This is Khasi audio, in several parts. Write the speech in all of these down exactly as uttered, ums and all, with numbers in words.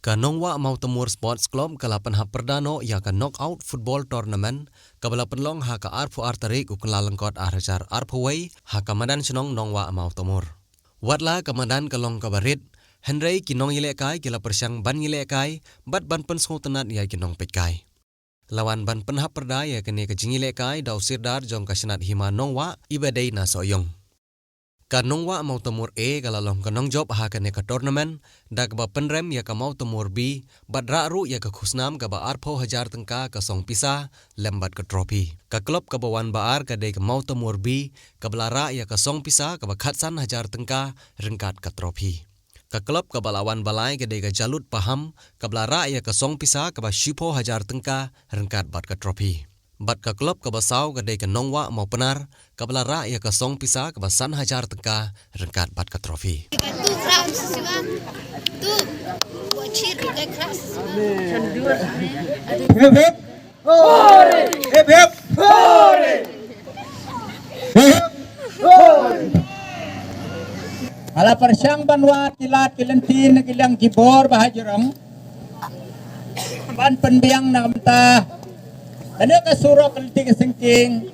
Ka Nongwah Mawtamur Sports Club ka la pynhap pyrda noh ïa ka Knockout Football Tournament kaba la pynlong ha ka arphew ar tarik u Kyllalyngkot ar hajar arphew wei ha ka madan shnong Nongwah Mawtamur. Watla ka madan ka long kaba rit, hynrei ki nongïalehkai ki la pyrshang ban ïalehkai bad ban pynsngewtynnad ïa ki nongpeitkai. La wan ban pynhap pyrda ïa kane ka jingïalehkai da u sirdar jong ka shnat hima Nongwah iba dei na Sohiong. Ka Nongwah Mawtamur A ka la long ka nongjop ha kane ka tournament da kaba pynrem ïa ka Mawtamur B bad rah ruh ïa ka khusnam kaba arphew hajar tyngka ka song pisa lem bad ka trophy. Ka klub kaba wan ba ar ka dei ka Mawtamur B kaba la rah ïa ka song pisa kaba khatsan hajar tyngka ryngkat ka trophy. Ka klub kaba la wan ba lai ka dei ka Jalut Paham kaba la rah ïa ka song pisa kaba shiphew hajar tyngka ryngkat bad ka trophy. Bad ka klub kaba saw ka dei ka Nongwah Mawpnar kaba la rah ïa ka song pisa kaba san hajar tyngka ryngkat bad ka trophy. Hip hip. Hip hip. Hip hip. Hala pyrshang ban wad ki lad ki lynti na ki liang ki bor ba ha jrong. Ban pynbiang na ka bynta kane ka surok ka lynti ka syngking.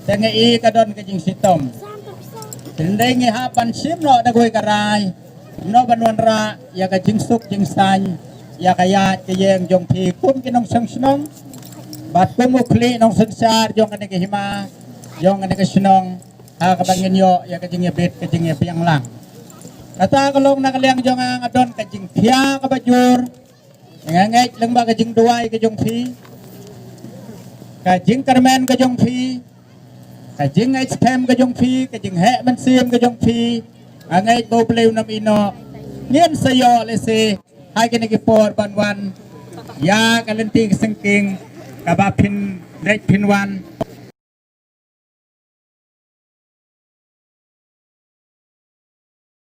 Te nga i ka don ka jingshitom. Te ngi hap ban shim noh da kawei ka rai. Noh ban wanrah ïa ka jingsuk jingsaiñ ïa ka ïaid ka ïeng jong phi kum ki nongshong shnong bad kum u khlieh nongsynshar jong kane ka hima jong kane ka shnong. Ha kaba ngin ïoh ïa ka jingïabit ka jingïabiang lang. Kata ka long na ka liang jong nga nga don ka jingkhia kaba jur. Nga ngeit lyngba ka jingduwai ka jong phi, ka jingkyrmen ka jong phi, ka jingngeit skhem ka jong phi, ka jingheh mynsiem ka jong phi. Nga ngeit ba U Blei un ym ïehnoh. Ngin sa ïoh lehse ha kine ki por ban wan ïa ka lynti ka syngking kaba phin leit phin wan.